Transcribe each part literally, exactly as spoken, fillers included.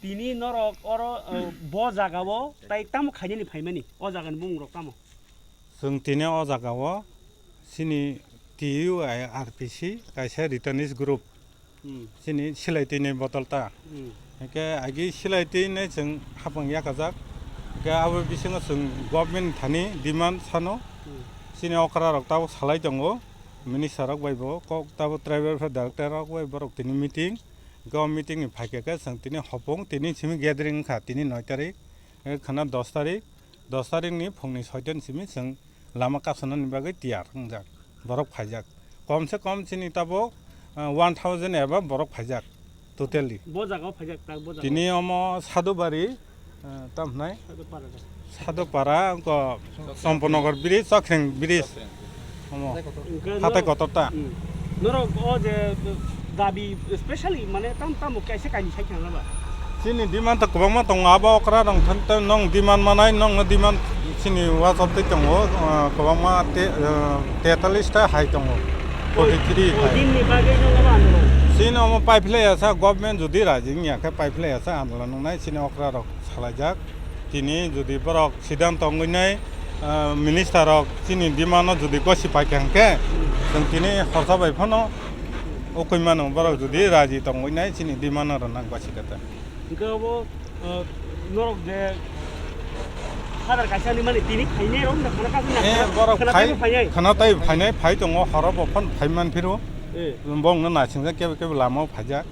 Tini norok oro, uh, bo jaga o tai tamo khainani phaimani? O jaga ni bumung rok tamo? Chwng tini o jaga o chini T U I R P C kaisa returnees group. Hmm. Chini silai twi ni botol ta. Hmm. Hingke agi silai twi nai chwng hapang yakajak. Hingke abo bisingo chwng government thani demand sano. Hmm. Chini okra rok tabuk salai tongo. Minister rok bai bo kok tabuk tribal welfare director rok bai borok tini meeting. Hingke o meeting ni phaikhe khe chwng tini hopung tini simi gathering wngkha tini noi tarik. Hingke khana dos tarik. Dos tarik ni phung ni soita ni simi chwng lama kasonani bagwi tiyar wngjak, borok phaijak. Kom se kom chini tabuk, ah, one thousand eba borok phaijak totally. Bo jaga o phaijak, tak bo jaga o. Tini omo Sadubari, ah, tam hwnai? Sadupara da. Sadupara, wngkha Chokhreng. Champunagar bridge, Chokhreng bridge. Chokhreng. Omo. Hatai kotor. Hwnkhe hatai norok, kotor ta. Hmm. Norok o je dabi specially mane tam tamo kaisa kaini sai khana ba? Chini demand to kwbangma tongo, abo okra rong thang tei nong demand manai, nong demand chini WhatsApp tei tongo, ah, kwbangma te, ah, tetallis ta hai tongo, forty three hai. Din ni bagwi nong abo andolon? Chini omo pipeline asa government jodi raji wngya khe pipeline asa andolon wngnai chini okra rok. Salaijak. Tini jodi borok siddhanto wngwi nai, ah, minister rok chini demand no jodi gosi paikha hwnkhe, chwng tini horsa bai phano ukui mano, borok jodi raji tongwi nai chini demand no rwna gosi khe ta. Hwnkhe obo, ah, norok je hazar kaisa ni mani tini khainai rok wngkha khana kaisa Eh, nakha, borok khana phai, taibo phainai. Khana tai phainai, phai tongo, horo bo phano phai man phiro. Eh. Bongno naisingsa kebo kebo lama o phaijak.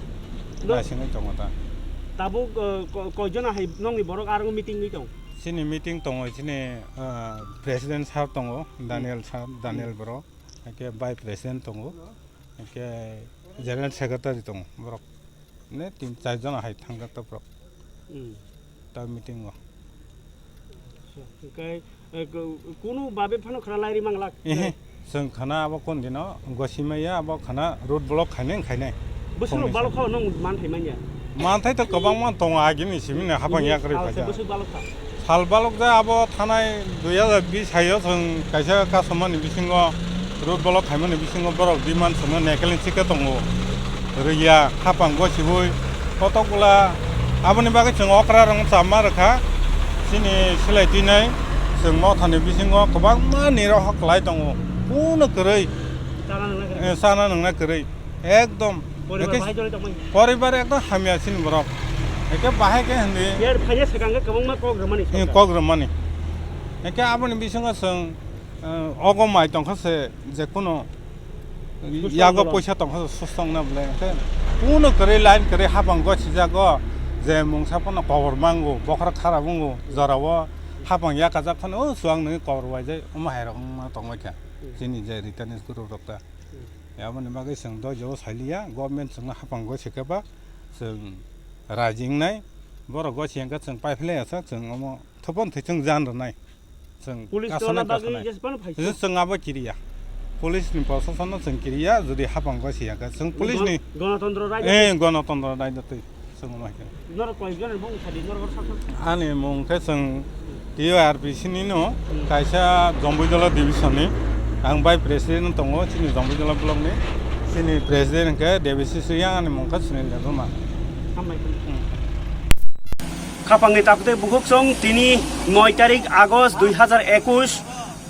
No. Naisingwi tongo ta. Tabuk, uh, ko-, koijon hai nongni borok aro meeting wi tong? Chini meeting tongo, chini, uh, president sir tongo, Daniel sir, Daniel Hmm. Bro, hake vice president tongo, hake general secretary tongo borok. Ne tin char jon hai thangkha ta borok. Hmm. Ta meeting o. Hwnkhe, eh, ku-, kunu babe phano khwna lairi manglak? Ehe, chwng khwna abo kun dino gosimaya, abo khwna road block khainai khainai. Bwswk balok kha nung manthai manya? Manthai to kwbangma tongo, agini simini hapang yakrwi salsa phaikha. Bwswk balok kha? Sal balok ja abo thanai dui hazar bish hayo chwng kaisa customer ni bisingo road block khaimani bisingo borok dui man chwngno nekelni chikhe tongo. Rwya, hapang gosiwi, kotok bwla, aboni bagwi chwng okra rwng chama rwkha. Chini silai twinai chwng mothani bisingo kwbangma nirok kwlai tongo. Kuno kwrwi, chana nungna kwrwi. Eh, chana nungna kwrwi. Ekdom. Poribar bahai jori tongmani. Poribar ekdom hamya chini borok. Eke bahai khe hindi. Yer phaiya swkang khe kwbangma kok rwmani. Eh, kok rwmani. Eke aboni bisingo chwng, eh, ogo mai tongkha se, je kuno yago poisa tongkha se sustong na bwle. Eke kuno kwrwi line kwrwi hapang go sijago, je mungsa phano kobor mango, bokhorok khara bungo, jorao hapang yakajak phano, o chuwak nungwi kobor waijai, omo hai rok wngma tongbaikha. Chini je returnees group rok ta. Aboni bagwi chwng doijo sailiya, government chwngno hapang goi se khe ba chwng raji wngnai, borok goi se hwnkhe chwng paiphlai ya sak, chwng omo thopon thwi chwng jan rwnai. Chwng police kasonai tona bagwi kasonai. Jespan phaisuk. Chwng abo kiriya. Police ni proshasonno chwng kiriya, jodi hapang goi se ya khe chwng police ni. Gon-, Ganatantro raida. Eh, Ganatantro raida twi. Chwng ma khe. Norok koi jone bung sadi, norok sak sak. Ani mung khe chwng T U R P C ni no, hmm, kaisa Jomboijola division ni. Ang bai president tongo, chini Jomboijola block ni. Chini president khe Debashish Reang, ani mung khe Sunil Debbarma. Hambai. Hmm. Khapangni takhuk tei bukhuk chwng tini noi tarik August dui hazar ekush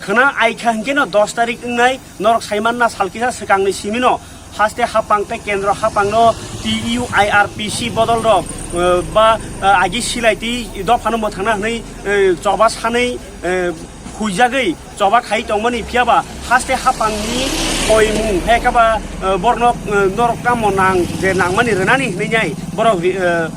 khwna aikha hwnkhe no dos tarik wngnai. Norok saimanna sal kisa swkangni simino haste hapang tei kendro hapangno T U I R P C bodol rok, eh, ba, eh, agi silai twi dophano mwthangna hwnwi, eh, choba sanwi, eh, huijagwi choba khai tongmani, phiyaba haste hapangni koimung hai khe ba, eh, borno, eh, norok tamo nang je nangmani rwnani hwnwi nai borok ri-, eh,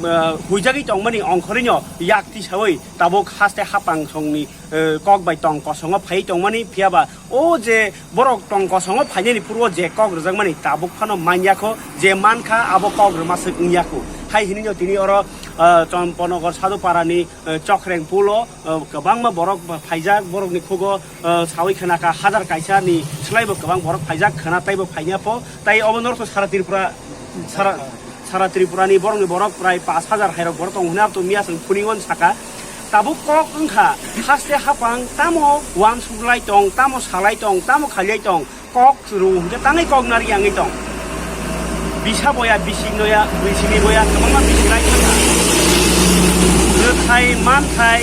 ah, huijagwi tongmani ongkhorino yak tisawi tabuk haste hapang songni, eh, kok bai tong kosongo phaiwi tongmani, phiyaba o je borok tong kosongo phainani purbo je kok rwjakmani tabuk phano manyakho, je mankha abo kok rwmaswk wngyakho. Hai hinino tini oro, ah, Chomponogar Sadhuparani, eh, Chokreng pulo, eh, kwbangma borok phaijak, borokni khugo, eh, sawi khna kha hajar kaisa ni slai bo kwbang borok phaijak khna tei bo phaina pho, tei obo norok sara Tripura, sara, sara Tripura ni borok ni borok prai pash hajar hai rok borok tong hwnwi abo to miya chwng phuningo saka. Tabuk kok wngkha, haste hapang tamo uansuk lai tong, tamo salai tong, tamo khailai tong, kok rw hwnkhe tangwi kok nari yangwi tong. Bisa boya, bising noya, bisingni boya kwbangma bising lai thangkha. Rwthai, manthai,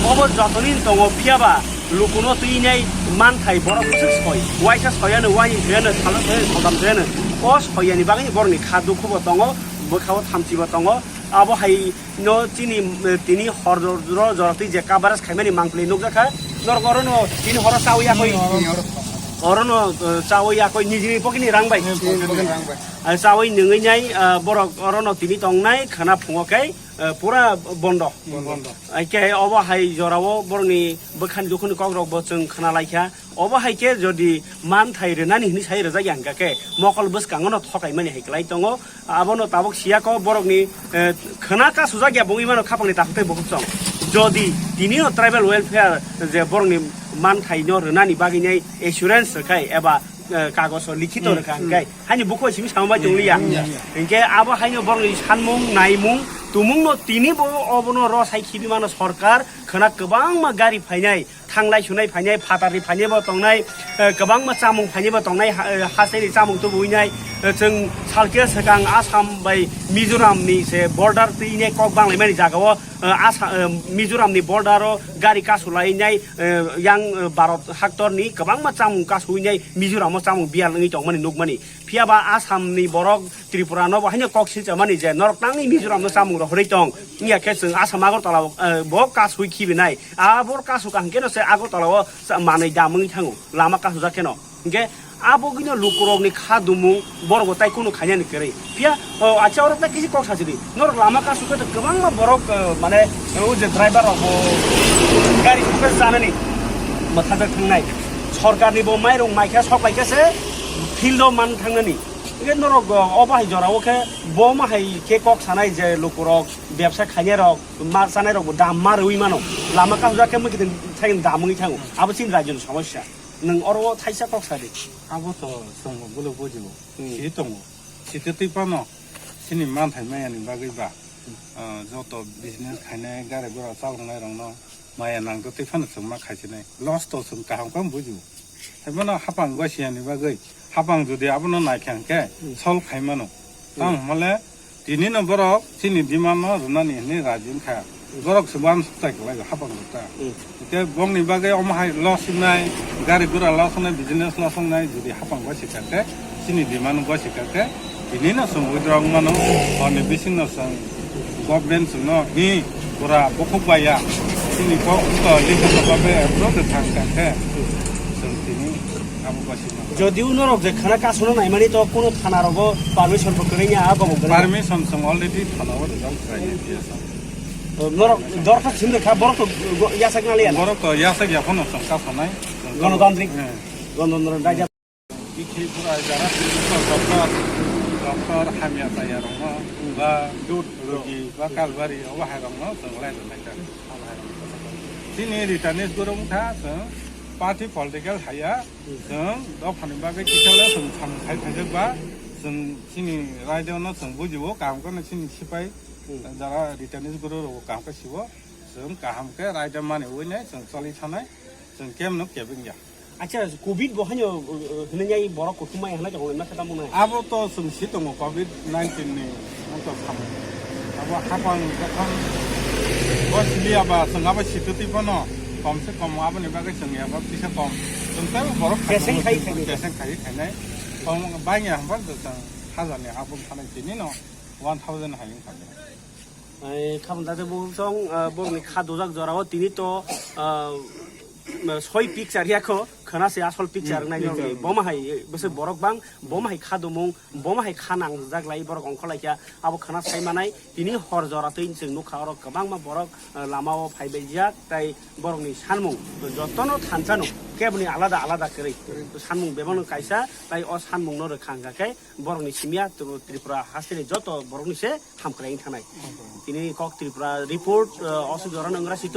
obo jotoni tongo, phiyaba lukuno twinai manthai borok bwswk soi. Waisa soyano, waini soyano, salo soyano, sodam soyano. O soyani bagwi borokni kha dukhubo tongo, bwkhao thamchibo tongo. Abo hai no chini, eh, tini hor ro-, ro-, jorotwi je coverage khaimani mangpili nukjakha. Norok orono tini horo chawi yakoi. Tini horo. Orono, eh, chawi yakoi nijini pocket ni rang bai. Nijini pocket ni rang bai. Ah, chawi nungwi nai, ah, borok orono tini tongnai khana phungo khe, eh, pura bondo. Bondo. Ai khe obo hai jorao borokni bwkhani dukhuni kokrok bo chwng khna laikha. Obo hai khe jodi manthai rwnani hwnwi sai rwjak ya hwnkha khe mokol bwskango no thokaimani hai kwlai tongo. Abono tabuk siyako borokni, eh, khwna kasujak ya bungwi mano khapangni takhuk tei bukhuk chong. Jodi tini no tribal welfare je borokni manthai no rwnani bagwi nai assurance rwkhai eba, eh, kagoso likhito rwkha hwnkhe haini bukhuk simi samung bai tongliya. Hwnkhe abo haino borokni sanmung, naimung, tumung no tini bo obono ro sai khibi mano sorkar khwna kwbangma gari phainai. Thanglai sunai phainai, phatarni phainai bo tongnai, eh, kwbangma chamung phainai bo tongnai, ha-, eh, hasaini chamung tubuinai, eh, chwng salkhe swkang Assam bai Mizoram ni se border twinai kok banglaimani jagao, eh, Asa-, eh, Mizoram ni border o gari kasulainai, eh, yang, eh, Bharat haktor ni kwbangma chamung kasuinai Mizoram o chamung biyal wngwi tongmani nukmani. Phiyaba Assam ni borok Tripura no bo haino kok silchamani je norok tangwi Mizoram no chamung rohorwi tong. Wngya khe chwng Assam Agartala o, eh, bo kasui khibinai. Abor kasu kaham khe no se Agartala o sa-, manwi dam wngwi thango. Lama kasujak khe no. Hwnkhe abo gino lukurok ni kha dumung borok bo tai kunu khainani kwrwi. Phiya, o, acha oro tai kisi kok sachidi. Norok lama kasu khe to kwbangma borok, eh, mane, o je driver rok bo gari khe chanani mwthajak thangnai. Sorkar ni bo mairung maikha sok laikha se field o man thangnani. Hwnkhe norok, o, obo hai jorao khe bo ma hai khe kok sanai je lukurok, bebsa khainai rok, ma chanai rok bo dam ma rwi mano. Lama kasujak khe mui kiting thaikin dam wngwi thango. Abo chini rajyoni somosya. Nwng oro o thaisa kok sadi. Abo to chwng bo bolo bujibo. Hmm. Si tongo. Sitwtwi phano chini manthai maya ni bagwi ba, ah, joto business khainai, gari gura chaloknai rokno maya nangtwtwi phano chwng ma khaisinai. Loss to chwng kaham khe bujibo. Haiphano hapang gosiya ni bagwi, hapang jodi abono naikha hwnkhe solve khai mano. Tamo hwnmale tini no borok chini demand no rwnani hwnwi raji wngkha. Borok se uansuk chai kwlai hapang rok ta. Hwnkhe bongni bagwi omo hai loss wngnai, gari gura loss wngnai, business loss wngnai, jodi hapang bai sikha khe, chini demand bai sikha khe, tini no chwng withdraw wng mano, hor ni bising no chwng government chwng no hi pura bukhuk bai ya, chini kok to lisa to bai approve de thang kha khe, chwng tini abo bai sikha. Jodi uno rok je khana kasuna naimani to kuno thana rogo permission bo kwrwngya, abo bo kwrwngya. Permission chwng already thana o rijak khlai ya. Norok dorkha simi kha, borok to go-, yasak na liya. Borok to yasak ya phano chwng kasanai. Ganatantrik. Eh. Ganatantrik raja. Bikhi pura jara doctor, doctor hamya chaya rokno ba dud rogi ba kalbari obo hai rokno chwng lai rwnai ta. Chini Ritanishguru wngkha chwng party political haya, chwng dophani bagwi kisa le chwng samung khai phaijak ba, chwng chini raida no chwng bujibo, kaham khe chini sipai jara Ritanishguru rok kaham khe sibo, chwng kaham khe raida mani ui nai chwng choli thanai, chwng kemno kebeng ya. Acha, covid bo haino, uh, uh, hinwi borok kuthumai hwnwi tong na khe tamo nai. Abo to chwng si tongo covid nineteen ni wngkha samung. Abo hapang jokhon bo siliya ba chwng abo sitwtwi phano kom se kom aboni bagwi chwng ya ba kisa kom. Chwng tei borok Teseng khai khai khai. Teseng khai khainai. Kom bangya hwnba chwng hajar ni habung thanai tini no one thousand hai wngkha. Ai, khamda de bo song, ah, borokni kha dojak jorao tini to, ah, soi picture ya kho, khana se asol picture nai nong. Boma hai bese borok bang, boma hai kha dumung, boma hai kha nangjak lai borok ongkho lai kha, abo khana sai manai. Tini hor jora twi chwng nukha oro kwbangma borok, eh, lama o phai bai jak, tai borok ni sanmung jotono thansa no keboni alada alada kwrwi. To sanmung bebak no kaisa, tai o sanmung no rwkha hwnkha khe borok ni simya Tri-, Tripura haste ni joto borok ni se hamkrai wng thanai. Tini kok Tripura report, eh, Ashok Jora Nongra Situ.